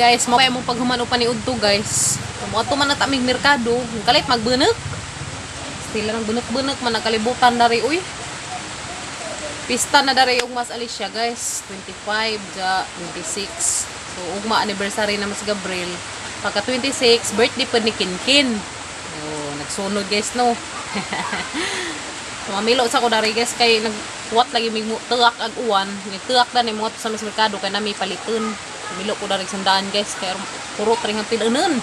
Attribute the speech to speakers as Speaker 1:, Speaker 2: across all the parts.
Speaker 1: Guys, mo mo paghuman pa ni udto, guys. Mo ato man na tamig merkado, ang kalit magbunek. Stila ng bunek-bunek man nakalibutan dari uy. Pista na dari ug Mas Alicia, guys. 25 ja 26. So ugma anniversary na Mas Gabriel. Pagka 26 birthday pa ni Kinkin. Oh, nagsunod, guys, no. Mamilo sa ko dari, guys, kay nagkuwat lagi mig tuak ag uwan, nagtuak na ni mo sa mas merkado kay nami paliton. Mamilo ko dari sandaan, guys, kay purot ring ang pilunon.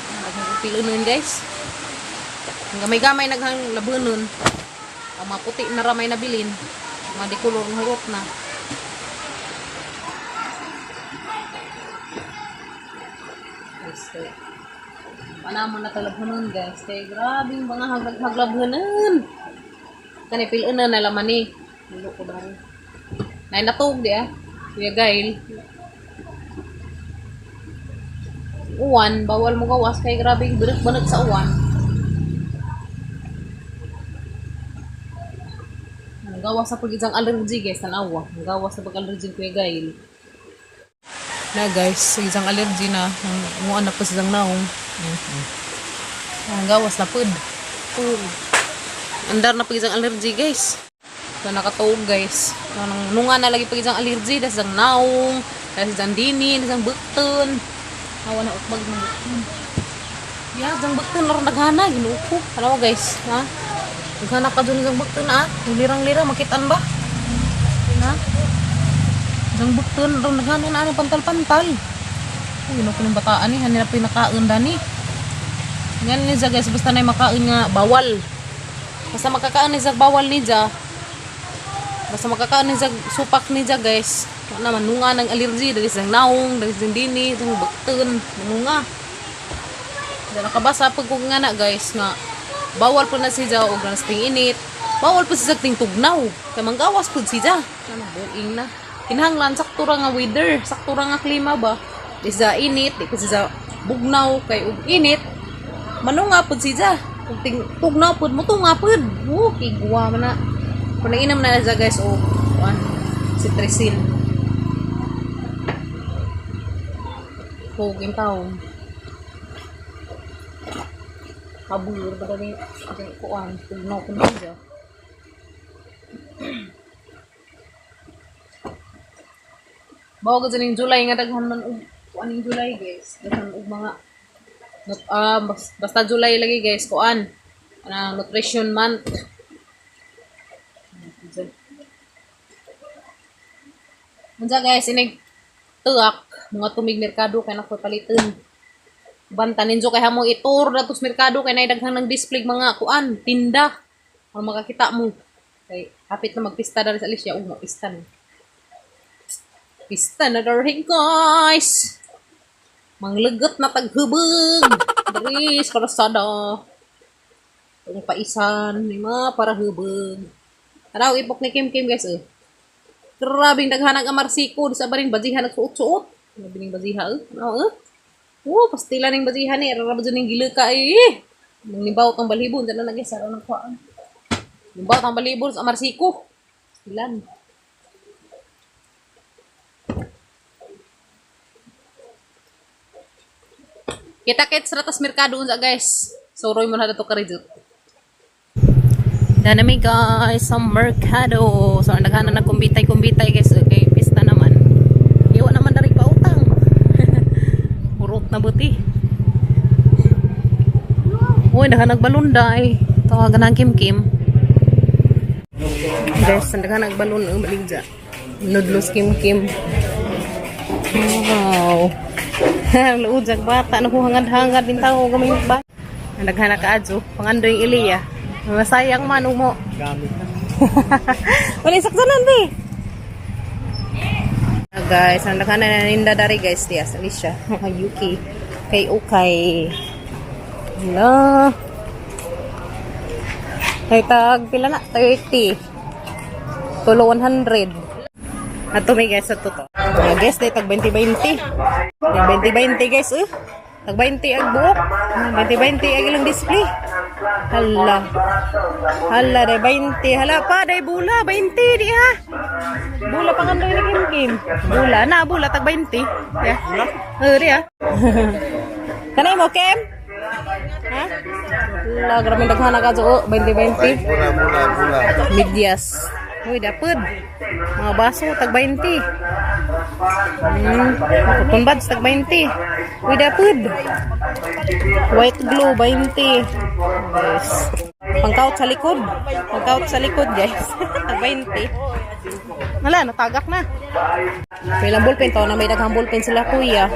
Speaker 1: Naghang pilunon, guys. Ang gamay-gamay naghang labunon. Ang mga puti na ramay na bilin. Mga di kulor ng hurot na. Guys, kay panamo na talabhanon, guys. Kay grabe yung mga haglabhanon. Kani pilunan na laman ni. Milo ko dari. Nay natug di ah. Kuya Gail. Uwan, bawal mo gawas kay grabe yung bunot-bunot sa uwan. Ang gawas sa pag isang allergy, guys, tanawa. Ang gawas sa pag-allergy, Kuya Gail. Na guys, isang allergy na. Ang umuan na po sa isang naong. Ang gawas na pud. Andar na pag isang allergy, guys. So nakatuog, guys. So, nang nunga na lagi pag isang allergy, das isang naong, das isang dini, das isang bukton. Awa na utbag ng bukton. Ya, isang bukton laro naghana, Ginoo ko. Tanawa, guys, ha? Naghana ka dun isang bukton ah. Lirang-lira makitaan ba? Ha? Isang bukton laro naghana na ano pantal-pantal. Uy, Ginoo ko ng bataan ni, hanila pinakaon dani. Ngan ni guys, basta na makaon nga bawal. Basta makakaon ni Zag bawal ni Ja. Basta makakaon ni Zag supak ni Ja, guys. Wala naman nunga ng allergy dali sa naong, dali sa dini, sa bakton, nunga. Da nakabasa pag kung nga na, guys, nga bawal po na si Ja og nas ting init. Bawal po si Zag ting tugnaw. Kay manggawas pud si Ja. Ano buing na. Kinahanglan sakto ra nga weather, sakto ra nga klima ba. Di sa init, di kasi sa bugnaw kay og init manunga pud si Ja. Kung ting tugnaw pud mo tunga pud. Oh, kigwa man na. Kung nainom na siya, guys, o kuan cetirizine. Hugin taon. Kabur ba kami kuan tugnaw kun siya. Bawo gud ning July nga daghan man og kuan ning July, guys. Daghan og mga not, basta July lagi, guys, kuan. Ana nutrition month. Unsa, guys, inig tuak mga tumig merkado kay nako paliton. Banta ninjo kay hamong itur na tos merkado kay nay daghan ng display mga kuan, tinda. Para makakita mo. Kay hapit na magpista dari sa Alicia, oh, pista na. Pista na dari, guys. Manglegot na taghubog. Dari sa kalsada. Ang paisan, ni mga para hubog. Tanaw, ipok ni Kim Kim, guys, eh. Grabing daghan ang amarsiko di sa baring bajihan nagsuot-suot. Grabe ning bajiha eh. Ano eh? Oh, pastila ning bajihan ni ra ba ning gilika eh. Nang nibaw tong balhibon dala na, guys, aron ang kuan. Nibaw tong balhibon sa amarsiko. Pastilan. Kita kits ratas merkado unsa, guys. Suroy mo na dato karidot. Danami, guys, sa merkado. So ang daghan na nagkumbitay-kumbitay, guys, kay pista naman. Iwa naman dari pautang. Hurot na buti. Uy, daghan nagbalunday. Tawagan ang Kim Kim. Guys, ang daghan nagbalon ang baligja. Nudlos Kim Kim. Wow. Luujag bata, nakuhangad-hangad din tao gamay ba. Ang daghan na kaadyo, pangandoy Iliya. Masayang man mo.
Speaker 2: Gamit na.
Speaker 1: Wala saksanan be. Ah, guys, ang daghan na naninda dari, guys, diya sa Alicia. Mga Yuki. Kay okay. Hello. Kay tag pila na? 30. Tulo 100. Ato may guys sa to. Mga guys, day tag 20-20. Tag 20-20, guys, eh. Tag 20 ang buok. 20-20 ang ilang display. Hala. Hala, day 20. Hala pa, day bula, 20 di ha. Bula pa kandoy ni Kim Kim. Bula na, bula tag 20. Ya. Bula? Eh, di ha. Kanay mo, Kim? Ha? Hala, grabe daghan na ka oh, 20 20.
Speaker 2: Bula, bula, bula.
Speaker 1: Midyas. Uy, dapod. Mga baso, tag 20. Cotton buds, tag 20. Uy, dapod. White glue, 20. Guys. Pangkaut sa likod. Pangkaut sa likod, guys. Tag 20. Wala, natagak na. May lang ballpen to na may daghang ballpen sila, kuya.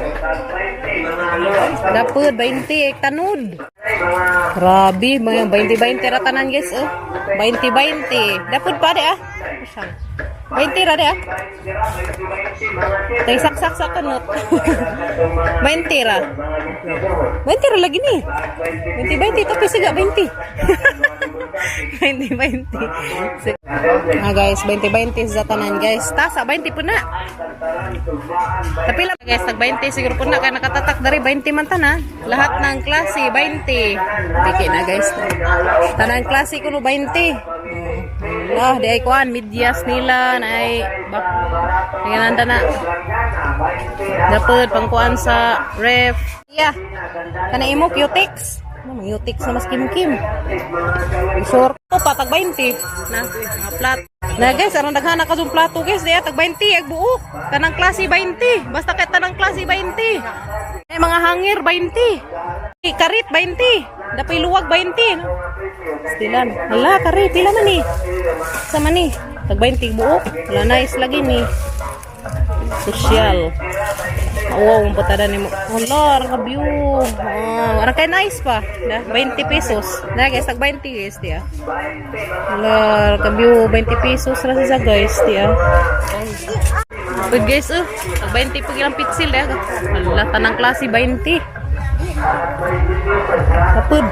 Speaker 1: Dapod, 20. Ek, tanod. Grabe, mga 20-20 ra tanan, guys, oh. 20-20. Dapod pa di ah. Siyang. 20 ra di ah. Tay saksak sa kanot. 20 ra. 20 ra lagi ni. 20-20 to pisiga 20. 20-20. Ah guys, 20-20 sa tanan, guys. Tasa 20 po na. Tapi lang guys, tag 20 siguro po na kay nakatatak dari 20 man tanan. Lahat ng klase 20. Piki na, guys. Tanan klase kuno 20. Oh, di ay kuan medyas nila na ay bak. Tingnan na. Dapat pangkuan sa ref. Yeah. Kana imo Cutex. Ano mang Cutex na mas kim-kim. Sure ko pa tag 20 na mga plat. Na guys, aron daghan na kasong plato, guys, diya tag 20 ag buok. Tanang klase 20. Basta kay tanang klase 20. Ay mga hanger 20. Eh, karit 20. Dapay luwag 20. No? Stilan. Hala, karit pila man ni. Sa man ni. Tag 20 buok. Wala, nice lagi ni. Social. Wow, ang patada ni mo. Hala, ang view. Ah, ara kay nice pa. Da, 20 pesos. Na guys, tag 20 guys, diya. Hala, ka view 20 pesos ra siya, guys, diya. Good guys, oh. Tag 20 pag ilang pitsil, diya. Hala, tanang klase 20. Kapod.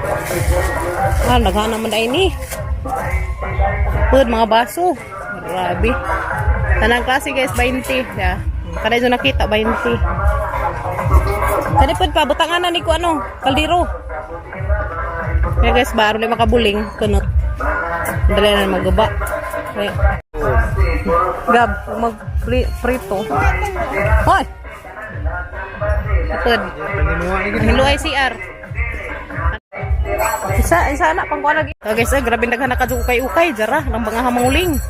Speaker 1: Ah, nagana man ay ni. Kapod, mga baso. Grabe. Tanang klase guys, 20. Ya. Kada dyan nakita, 20. Kani pod pa, butangan na ni ko ano, kaldero. Kaya guys, baro na makabuling. Kunot. Dali na magaba. Okay. Gab, mag prito. Hoy! Kapod. Hiluay CR. Isa, isa na, pangkuha lagi. Oh, guys, eh, grabe naghanak ka ukay-ukay. Jara, nang mga hamanguling.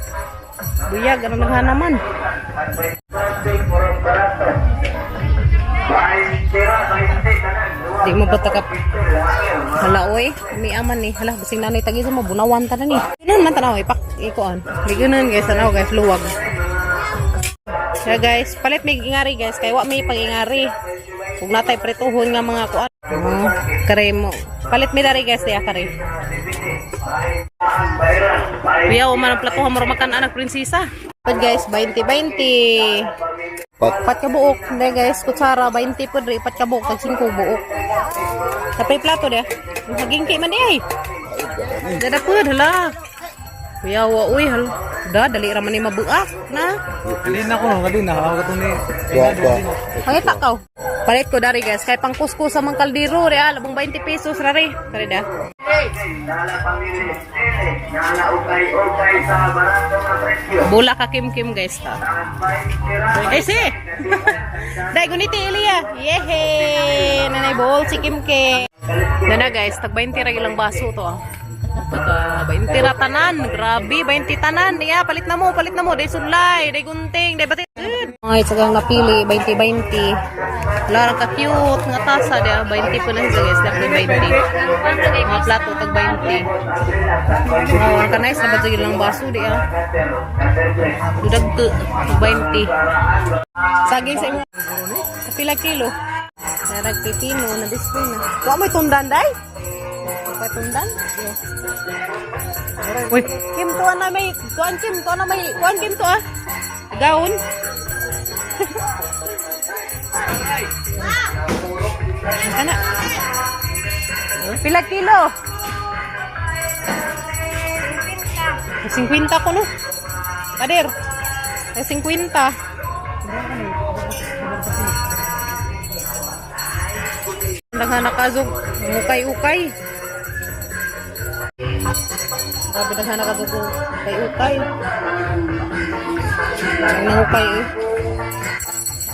Speaker 1: Buyag, ano naghana man. Di mo ba takap? Hala, oy. May aman ni. Hala, basing nanay tagi sa mo. Bunawan ta na ni. Ganun man tanaw, ipak, ikuan. Di ganun, guys, tanaw, guys, luwag. Kaya guys, palit may ingari, guys. Kay wa may pangingari. Kung natay prituhon nga mga kuan. Oh, kare mo. Palit mi dari, guys, diya kare. Kuya, man ang platuhan mo makan anak prinsesa. Pad guys, 20 20.
Speaker 2: Pat.
Speaker 1: Pat ka buok. Hindi guys, kutsara 20 pud ri pat ka buok tag 5 buok. Tapay plato dia. Hagingki man di ay. Dada pud hala. Kuya, wa uy hala. Da dali ra man ni mabuak na.
Speaker 3: Kalina ko, kalina. Ako ka ni.
Speaker 2: Dua, dua.
Speaker 1: Pangita ka. Palit ko dari guys, kay pangkuskus sa mang kaldero re ah, labong 20 pesos ra re. Kare da. Bula ka Kim Kim guys ta. Eh si. Dai guniti Elia. Yehe! Nanay bowl si Kim Kim. Dana guys, tag 20 ra ilang baso to ah. Pagka 20 ra tanan, grabe 20 tanan. Iya, palit na mo, palit na mo. Day sulay, day gunting, day batit. Ay, sagang napili 20 20. Wala ra ka cute nga tasa dia, 20 po na siya guys, dapat 20. Mga plato tag 20. Oh, ka nice na ba ito ilang baso di ah. Dudag to, 20. Saging sa imo. Pila kilo? Narag pipino na display na. Wa mo'y tundan day? Wa tundan? Uy, Kim tuan na may kuan Kim tuan na may kuan Kim to ah. Gaon. Kana. Pila kilo? 50 ko no. Kader. Ay 50. Daghan na kazog ukay-ukay. Grabe na sana katuto. Kay ukay. Ang nangukay eh.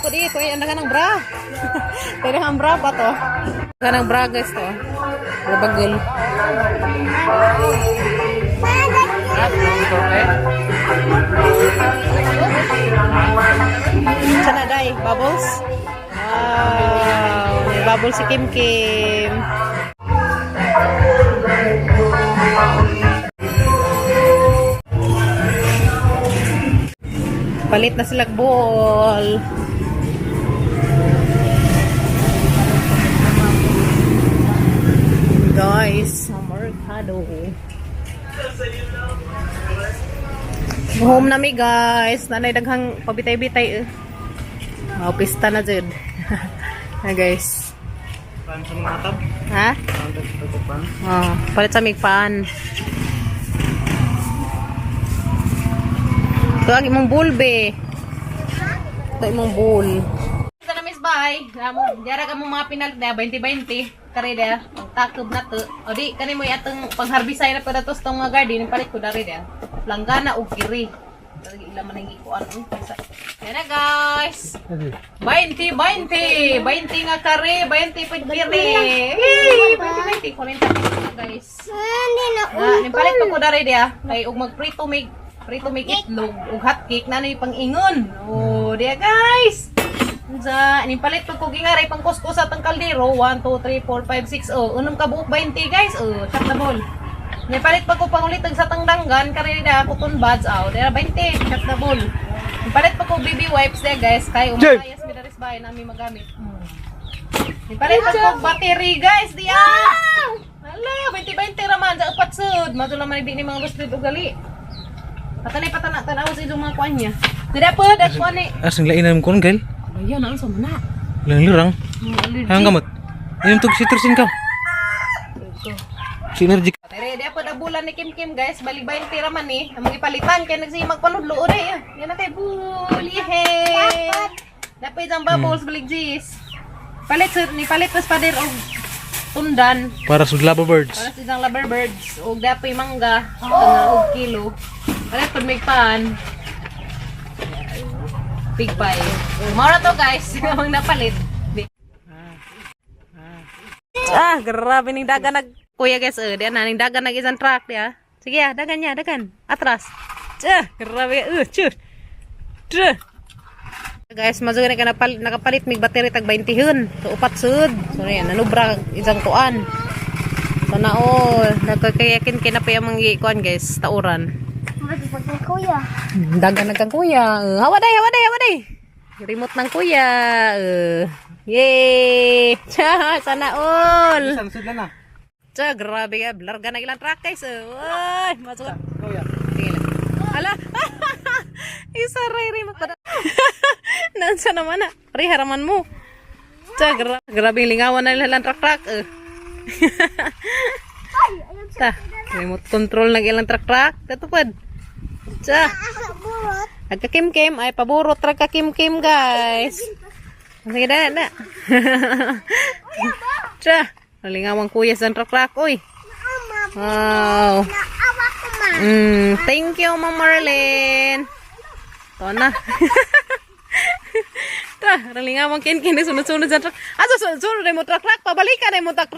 Speaker 1: Ako di, ito ay ang ng bra. Pero ang bra pa to. Ang bra, guys, to. Rabagol. Sana day, bubbles. Wow, may bubbles si Kim Kim. Palit na sila ball. Guys, sa merkado. Home na mi, guys. Nanay daghang pabitay-bitay eh. Oh, pista na jud. Na, guys.
Speaker 3: Pan sa mga tab.
Speaker 1: Ha?
Speaker 3: Pan sa pan.
Speaker 1: Oh, palit sa migpan. Ito ang imong bowl, be. Ito imong bowl. Ito na, miss, bye. Amo, diara ka mo mga pinalit na 20-20. Kare da, takob na to. O di, kani mo atong pangharbisay na pa datos tong mga garden, palit ko dari da. Langgana og kiri. Talaga ila man ang gikuan. Yan na, guys. 20, 20! 20 nga kare, 20 pag kiri. Yay! 20, 20. 40 na, guys.
Speaker 4: Hindi na
Speaker 1: Na, nimpalit pa ko dari dia. Kay og magprito mig prito mig itlog ug hot cake na ni pang-ingon. Oh, dia, guys. Unsa, nimpalit pa ko gingaray pang kuskus sa tang kaldero. 1 2 3 4 5 6. Oh, unom ka buok 20, guys. Oh, chat na ball. Nipalit pa ko pangulit sa tang danggan kare dia cotton buds aw. Dia 20, chat na ball. Nipalit pa ko baby wipes dia, guys, kay umayas mi daris bahay nami magamit. Nipalit pa ko battery, guys, diya. Ala, 20-20 raman sa upat sud. Mato lang man di ni mga gusto ugali. Patanay patana tanaw sa iyong mga kuan niya. Dira po dat kuan ni.
Speaker 3: Asang lain na mo kail.
Speaker 1: Ayan ang sama na.
Speaker 3: Lang lirang.
Speaker 1: Mga allergy.
Speaker 3: Hang gamot. Inom tug citrus ka. Synergy.
Speaker 1: Tere, di po bulan ni Kim Kim, guys. Balik 20 raman ni. Ang mga ipalitan kay nagsimag panudlo ore. Yan na kay bulihe. Dapat isang bubbles balik gis. Palit sud ni palit tas pader og tundan.
Speaker 3: Para sa lava birds.
Speaker 1: Para sa isang lover birds og dapoy mangga oh, og kilo. Palit pud may pan. Big pie. Mao na to, guys, ang napalit. Ah, grabe ning dagan nag kuya, guys, eh, di na ning dagan nag isang truck di ah. Sige ah, dagan niya, dagan. Atras. Ah, grabe eh, chu. Chu. Guys, mazuga na ka nakapalit mig battery tag 20 hun. So upat sud. So yan, nanubra isang kuan. Sana all. Nagkakayakin kinapay ang mga kuan, guys, tauran.
Speaker 4: Matipag ni kuya.
Speaker 1: Dagan nagkang kuya. Hawa day, hawa day, hawa day. Remote ng kuya. Yay! Tsa, sana all.
Speaker 3: Isang sud na.
Speaker 1: Tsa, grabe ka. Larga na ilang truck, guys. Uy, masuk.
Speaker 3: Kuya.
Speaker 1: Sige lang. Ala. Isa ray remote pa. Nansa naman na. Pre, haraman mo. Tsa, grabe yung lingawan na ilang truck truck. Ta, remote control ng ilang truck truck. Tatupad. Tsa.
Speaker 4: Asa burot.
Speaker 1: Nagka-kim-kim. Ay, paburot ra ka-kim-kim, guys. Sige na, na. Tsa. Nalingawang kuya sa truck-truck. Uy.
Speaker 4: Naama.
Speaker 1: Wow.
Speaker 4: Naawa ko ma.
Speaker 1: Thank you, Ma'am Marlene. Ito na. Ta, nalingawang kin-kin. Sunod-sunod sa truck. Ah, sunod-sunod na mo truck-truck. Pabalikan na mo truck-truck.